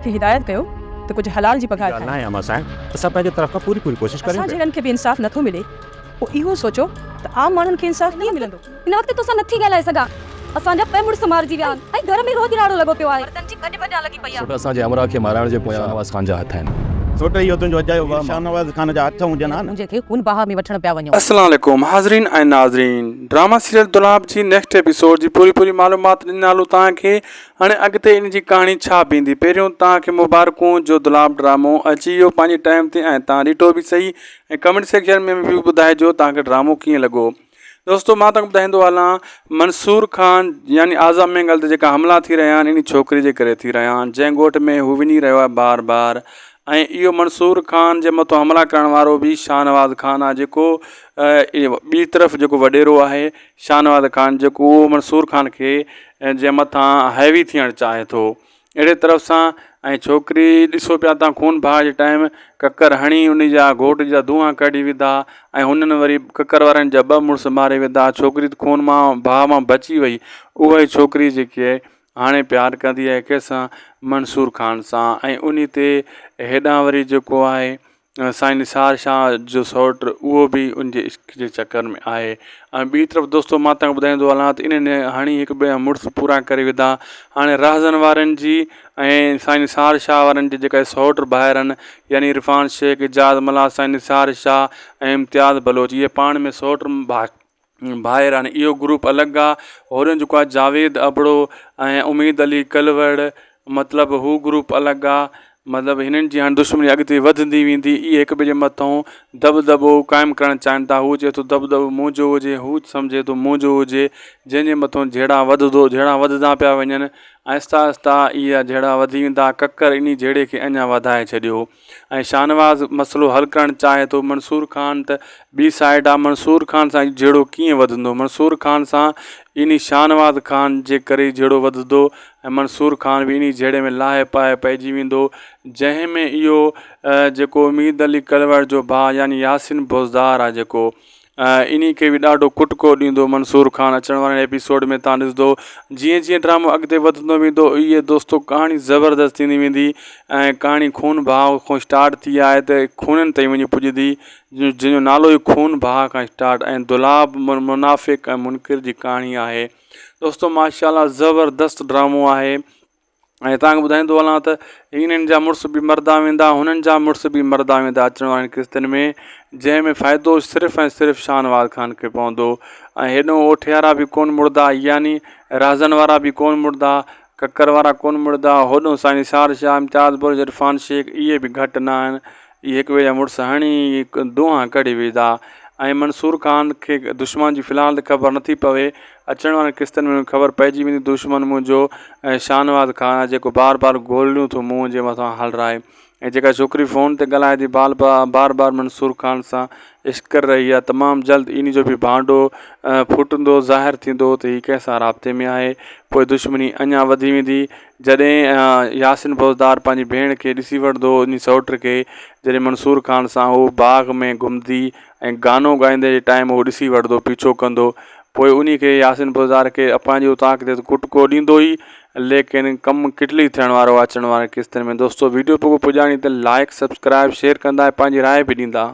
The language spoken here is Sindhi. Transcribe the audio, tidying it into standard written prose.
کي هدايت ڪيو ته ڪجهه حلال جي پگهار ڳالهه کائن. ناهي امان صاحب، اسان پنهنجي طرف کان پوري پوري ڪوشش ڪريون اسان پيا. جهڙن کي به انصاف نٿو ملي، پوء اهو سوچو ته عام ماڻهن کي انصاف ڪيئن ملندو؟ هن وقت توسان نٿي ڳالهائي سگهان. اسان جا ٻه مڙس مارجي ويا آهن ۽ گهر ۾ روڄ راڙو لڳو پيو آهي. مردن جي ڀڄ ڀڄان لڳي پئي آهي. سوٽ اسان جي همراهه کي مارائڻ جي پويان شاهنواز خان جا هٿ آهن. سوٽ اهو تنهنجو اجايو وهم آهي. شاهنواز خان جا هٿ هجن ها نه. منهنجي کي خون بها ۾ وٺڻ پيا وڃو. السلام عليڪم حاضرين ۽ ناظرين ڊراما سيريل دولاب جي نيڪسٽ ايپيسوڊ جي پوري پوري معلومات ڏنا هلون توهان کي هاڻي اڳتي ان جي ڪهاڻي ڇا بيهندي پهريون توهان کي مبارڪون جو دولاب ڊرامو اچي ويو پنهنجي ٽائيم تي ۽ توهان ڏٺو به سهي ۽ ڪمينٽ سيڪشن ۾ به ٻڌائجو توهان کي ڊرامو ڪيئن لڳو دوستو مان توهان کي ٻڌائيندو هلان منصور خان يعني اعظم مينگل تي جيڪا حملا ٿي رهيا آهن ان ڇوڪري جي ڪري ٿي رهيا آهن جنهن ڳوٺ ۾ هو وڃي رهيو آهي بار بار ۽ اهو منصور خان جي مٿو حملا ڪرڻ وارو به شاهنواز خان آهي جيڪو ٻي طرف جيڪو وڏيرو آهي شاهنواز خان جيڪو اهو منصور خان کي جي مٿان حاوي ٿيڻ چاهي ٿو اهڙي طرف سان ۽ ڇوڪري ڏسو پيا تان خون بهاء جي ٽائيم ڪڪر هڻي ان جا گهوٽ جا دونهان ڪڍي وڌا ۽ هنن وري ڪڪر وارن جا ٻه مڙس ماري وڌا ڇوڪري ته خون مان بهاء مان بچي وئي اها ئي ڇوڪري جيڪي هاڻي پيار ڪندي آهي ڪنهن سان منصور خان سان ۽ ان تي هيڏانهن وري جيڪو آهي سائين نثار شاهه جو سئوٽ اهو به ان جي عشق جي چڪر ۾ آهي ۽ ٻي طرف دوستو مان تهان کي ٻڌائيندو هلان ته انهن هڻي هڪ ٻئي جا مڙس پورا ڪري وڌا هاڻي رهزن وارن جي ۽ سائين نثار شاهه وارن جي جيڪا سئوٽ ڀائر آهن يعني عرفان شيخ اعجاز ملاح سائين نثار شاهه ۽ امتياز بلوچ اهي پاڻ ۾ سئوٽ ڀائر آهن اهو گروپ الڳ آ هوڏانهن جيڪو آهي جاويد ابڙو ۽ اميد علي ڪلوڙ مطلب هو گروپ الڳ آ مطلب هنن جي هاڻي دشمني اڳتي وڌندي ويندي اهي هڪ ٻئي جي مٿان دٻدٻو قائم ڪرڻ چاهين ٿا هو چئي ٿو دٻدٻو منهنجو هجي هو سمجهي ٿو منهنجو هجي جنهن جي مٿان جهيڙا وڌندو جهيڙا وڌندا پيا وڃن آهستي آهستي اها جهيڙا وڌي ويندا ڪڪر انهي جهيڙي کي اڃا وڌائي ڇڏيو. ۽ شاهنواز مسئلو حل ڪرڻ چاهي ٿو منصور خان ته ٻي سائيڊ آ منصور خان سان جهيڙو ڪيئن وڌندو منصور خان سان انهي شاهنواز خان جي ڪري جهيڙو وڌندو ۽ منصور خان به انهي جهيڙي ۾ لاهي پاهي پئجي ويندو جنهن ۾ اهو جيڪو اميد علي ڪلوڙ جو ڀاء يعني ياسين بوزدار آ جيڪو انهي کي به ڏاڍو ڪٽڪو ڏيندو منصور خان اچڻ وارن ايپيسوڊ ۾ تان ڏسندو جيئن جيئن ڊرامو اڳتي وڌندو ويندو اهي دوستو ڪهاڻي زبردست ٿيندي ويندي ۽ ڪهاڻي خون بهاء کان اسٽارٽ ٿي آهي ته خونن تائين وڃي پڄندي جنهن جو نالو ئي خون بهاء کان اسٽارٽ ۽ دولاب منافق ۽ منڪر جي ڪهاڻي آهي دوستو ماشاءالله زبردست ڊرامو آهي ۽ توهان کي ٻڌائيندو هلان ته هنن جا مڙس به مردا ويندا هنن جا مڙس به مردا ويندا اچڻ وارين قسطن ۾ جنهن ۾ فائدو صرف ۽ صرف شاهنواز خان کي پوندو ۽ هيڏو اوٺيارا به ڪون مڙدا يعني رهزن وارا به ڪون مڙدا ڪڪر وارا ڪون مڙدا هوڏو سائين نثار شاهه امتياز برج عرفان شيخ اهي به گهٽ نه آهن اهي هڪ ٻئي جا مڙس هڻي دونهان ڪڍي ويندا ۽ منصور خان کي دشمن جي في الحال ته خبر نٿي پوي اچڻ وارن قسطن ۾ خبر پئجي ويندي دشمن منهنجو ۽ شاهنواز خان آهي جيڪو بار بار گوليون ٿو منهن جي مٿان هلرائي ۽ جيڪا ڇوڪري فون تي ڳالهائي ٿي بال بار بار منصور خان سان عشق ڪري رهي آهي تمام جلد انهي جو به ڀانڊو ڦٽندو ظاهر ٿيندو ته هي ڪنهن سان رابطي ۾ آهي پوء دشمني اڃا وڌي ويندي جڏهن ياسين بوزدار پنهنجي ڀيڻ کي ڏسي وٺندو انهي سئوٽ کي جڏهن منصور خان سان هو باغ ۾ گهمندي ۽ گانو ڳائيندي جي ٽائيم هو ڏسي وٺندو پيڇو ڪندو پوء انهي کي ياسين بوزدار کي پنهنجي اوطاق تي ته ڪٽڪو ڏيندو ئي ليڪن ڪم ڪٽلي ٿيڻ وارو آهي اچڻ وارين قسطن ۾ دوستو ويڊيو پڳو پڄاڻي ته لائيڪ سبسڪرائيب شيئر ڪندا ۽ پنهنجي راء به ڏيندا.